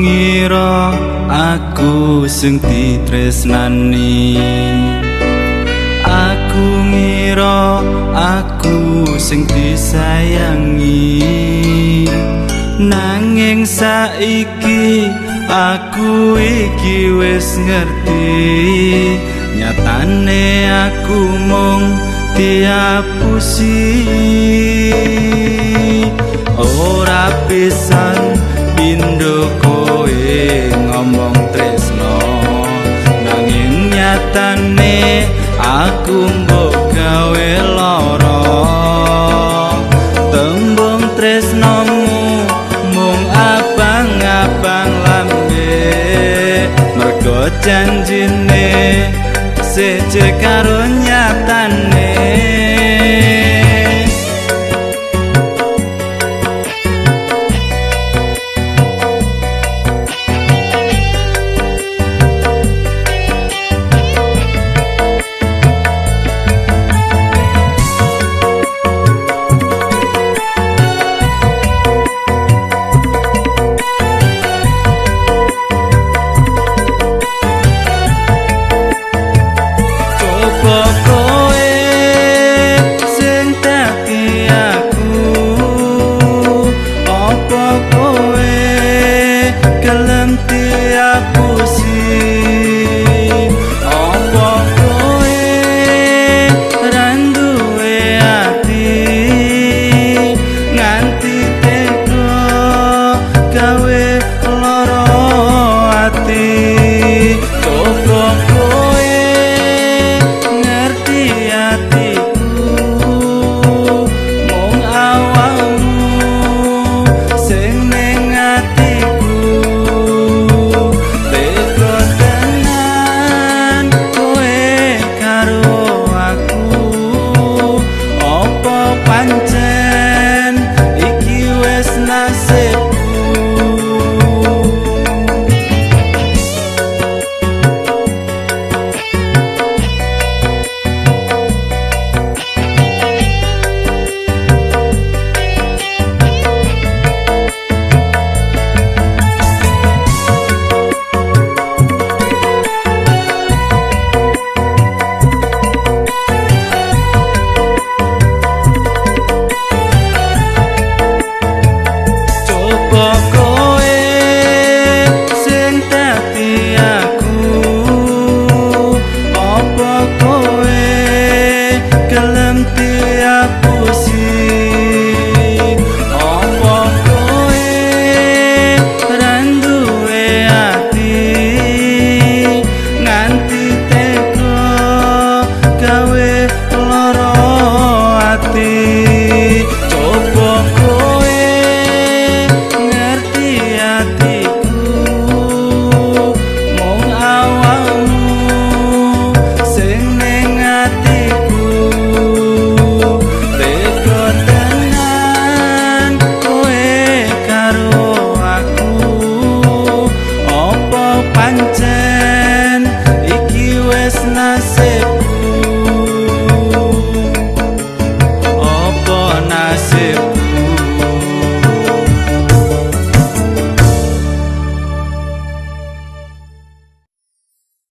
ngira aku sing ditresnani, aku ngira aku sing disayangi. Nanging saiki aku iki wis ngerti, nyatane aku mung diapusi. Ora pisan pindho kowe ngomong tresno, nanging nyatane aku mbok gawe lara. Tembung tresnomu mung abang-abang lambe, mergo janjine seje karo nyatane. Pancen iki wis nasib.